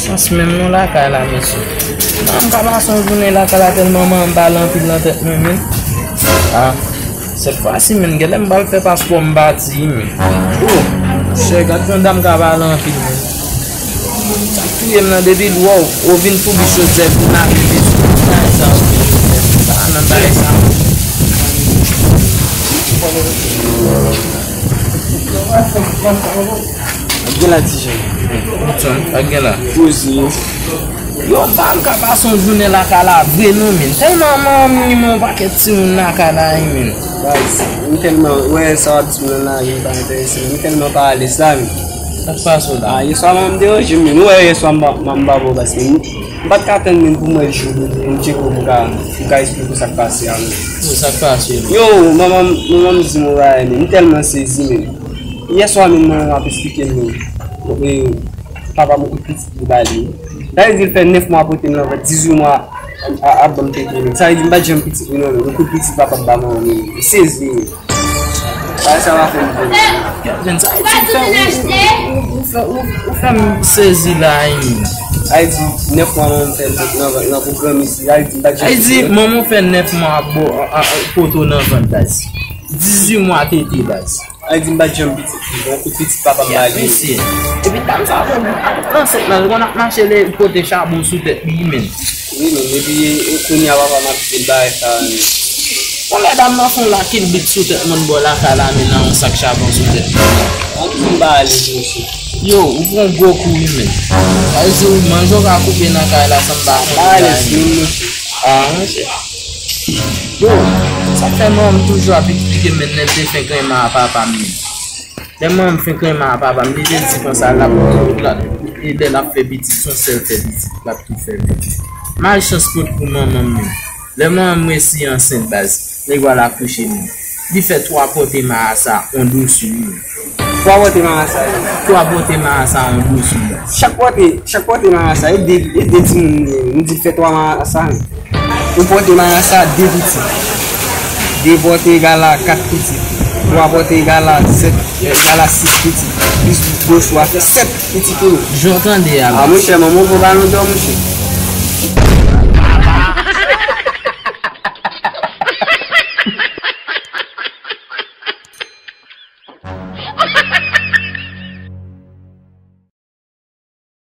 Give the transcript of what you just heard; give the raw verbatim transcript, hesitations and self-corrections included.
Chans menm non lakay la, mesye. Manman m ka pase yon jounen lakay la tèlman manman m pale anpil nan tèt mwen, men. Ah, sèt fwa si, men, genlè m pral fè paspò m pati, men. Oh, chè, gad jan dam ka pale anpil, men. Sa k touye m nan, depi l wè w, ou vin foubi chozèt, vin arive sou bagay sa, ou vin fè sa nan bagay sa. Gen la, ti jan. Sa, sa gen la. Poze. Yo, pa m ka pase yon jounen lakay la vre non, men. Tèlman manman m renmen yon pakèt timoun lakay la, men. Baz, m tèlman wè sa w ap di m nan lari, m pa enterese, men m tèlman pa alèz la, men. Sa k pase w la? Ah, yèswa manman m deranje m, men. Ou wè yèswa m pa, m pa, m pa bon, paske m, m pa t ka tann, men, pou m wè jou pou m tcheke w, pou m ka, pou m ka esplike w sa k pase a, men. Yo, sa k pase, men? Yo, manman m, manman m di m yon bagay, men. M tèlman sezi, men. Yèswa menm, manman m ap esplike m, men. Papa m kout pitit li ba li. Sa vle di l fè nèf mwa pote m nan vant, dizuit mwa ap, ap ban m tete li. Sa vle di m pa t janm pitit li non, men. Yon kout pitit papa m ba manman m, men. M sezi, men. Bagay sa pa fè m byen. Men sa vle di ou fè, ou, ou, ou, ou fè, ou, ou fè m sezi la, men. Sa vle di nèf mwa manman m fè nan, nan, nan pwogram isi. Sa vle di m pa t janm pitit li. Sa vle di manman w fè nèf mwa ap bo-, a, a, a, pote w nan vant, baz. Dizuit mwa tete, baz. Ay di m pa t janm pitit li, bon, kout pitit papa m ba li. Mesye. Epi dam sa konn ap nan sèt nan, li konn ap mache, li pote chabon sou tèt li, men. Wi, men, epi, e, kounye a papa m ap di l bagay sa, men. Yon lè dam nan fè yon lakilbit sou tèt mwen bò lakay la, men, nan yon sak chabon sou tèt li. An di m pa alèz, mesye. Yo, ou pran gwo kou, wi, men. Ay di w, manje w ka koupe nan kay la san m pa konn. Pa alèz, men, mesye. Ah, monchè. Yo, sa k fè manman m toujou ap eksplike m, men, lè l te fenk renmen a papa m, men. Lè manman m fenk renmen a papa m, li te di konsa, l ap, l ap, e lè l ap fè pitit, se yon sèl fè pitit, l ap tou fè pitit. Malchans pot pou manman m, men. Lè manman m resi ansent, baz, li pral akouche, men. Li fè twa pòte marasa, on dosou, men. Twa pòte marasa, wi. Twa pòte marasa, on dosou, baz. Chak pòte, chak pòte marasa, e de, e de timoun li ye, wi. M di l fè twa marasa, wi. Yon pòte marasa, de pitit. De pòte egal a kat pitit. Twa pòte egal a sèt, egal a sis pitit. Plis dosou a fè sèt pitit, wi. Jan w tande a, baz. A, monchè, manman w pran balon dò, monchè.